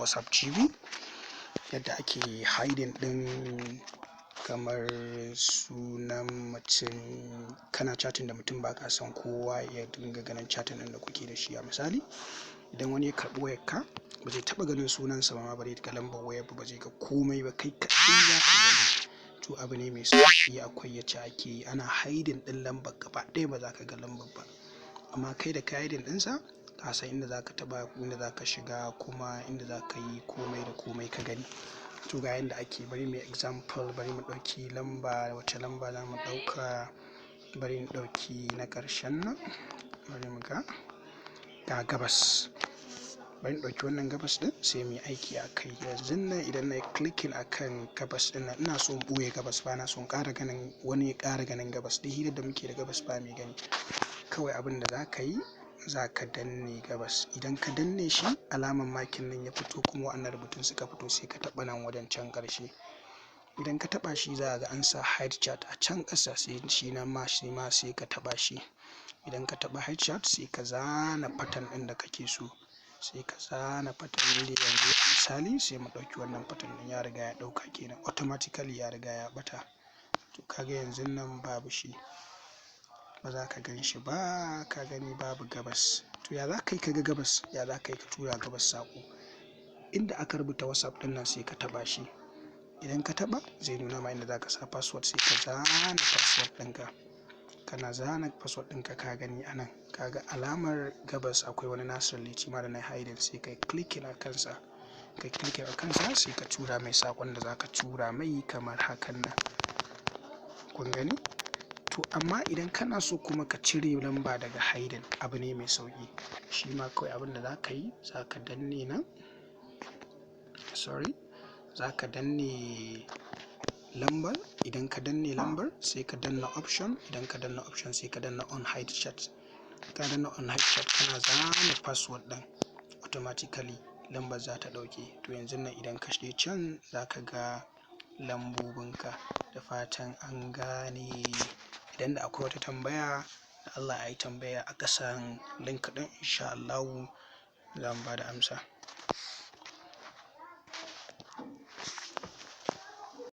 WhatsApp TV, yadda ake hiding ɗin kamar sunan mutum. Kana chatting da mutum, ba ka son kowa ya dinga ganin chatting ɗin da kuke da shi. A misali, idan wani ya karɓi wayarka, ba zai taɓa ganin sunansa ba ma, ba zai ga lambar wayar ba, ba zai ga komai ba, kai kaɗai za ka gani. To, abu ne mai sauƙi, akwai yacce ake yi. Ana hiding ɗin lambar gaba ɗaya, ba za ka ga lambar ba. Amma kai da ka hiding ɗinsa, ka san inda za ka taɓa, inda za ka shiga, kuma inda za ka yi komai da komai ka gani. To, ga yanda ake. Bari muyi example, bari mu ɗauki lamba. Wace lamba za mu ɗauka? Bari in ɗauki na ƙarshen nan. Bari mu ga. Ga Gabas. Bari in ɗauki wannan Gabas ɗin, sai muyi aiki a kai. Yanzun nan idan nayi clicking akan Gabas ɗin nan, ina so in ɓoye Gabas, ba na so in ƙara ganin wani ya ƙara ganin Gabas. Duk hirar da muke da Gabas ba mai gani. Kawai abin da za ka yi, za ka danne Gabas. Idan ka danne shi, alamar makin nan ya fito, kuma wa'annan rubutun suka fito, sai ka taɓa nan wajen can ƙarshe. Idan ka taɓa shi, za ka ga an sa "hide chat" a can ƙasa, sai shi nan ma shi ma sai ka taɓa shi. Idan ka taɓa "hide chat", sai ka zana pattern ɗin da kake so. Sai ka zana pattern ɗin yanzu misali, sai mu ɗauki wannan pattern ɗin. Ya riga ya ɗauka kenan. Automatically ya riga ya ɓata. To, ka ga yanzun nan babu shi. Ba za ka gan shi ba. Ka gani, babu Gabas. To, ya za ka yi ka ga Gabas? Ya za ka yi ka tura Gabas saƙo? Inda aka rubuta WhatsApp ɗin nan, sai ka taɓa shi. Idan ka taɓa, zai nuna ma inda za ka sa password, sai ka zana password ɗinka. Kana zana password ɗinka, ka gani a nan. Ka ga alamar Gabas, akwai wani Nasir Liti ma da na hiding, sai ka yi clicking a kansa. Ka yi clicking a kansa, sai ka tura mai saƙon da za ka tura mai kamar hakan nan. Kun gani? To, amma idan kana so kuma ka cire lamba daga hiding, abu ne mai sauƙi. Shi ma kawai abin da za ka yi, za ka danne nan. Sorry, za ka danne lambar. Idan ka danne lambar, sai ka danna option. Idan ka danna option, sai ka danna "unhide chat". Ka danna "unhide chat", kana zana password ɗin, automatically lambar za ta ɗauke. To, yanzun nan idan ka je can, za ka ga lambobinka. Da fatan an gane. Idan da akwai wata tambaya, da Allah ayi tambaya a ƙasan link ɗin, in sha Allahu za mu ba da amsa.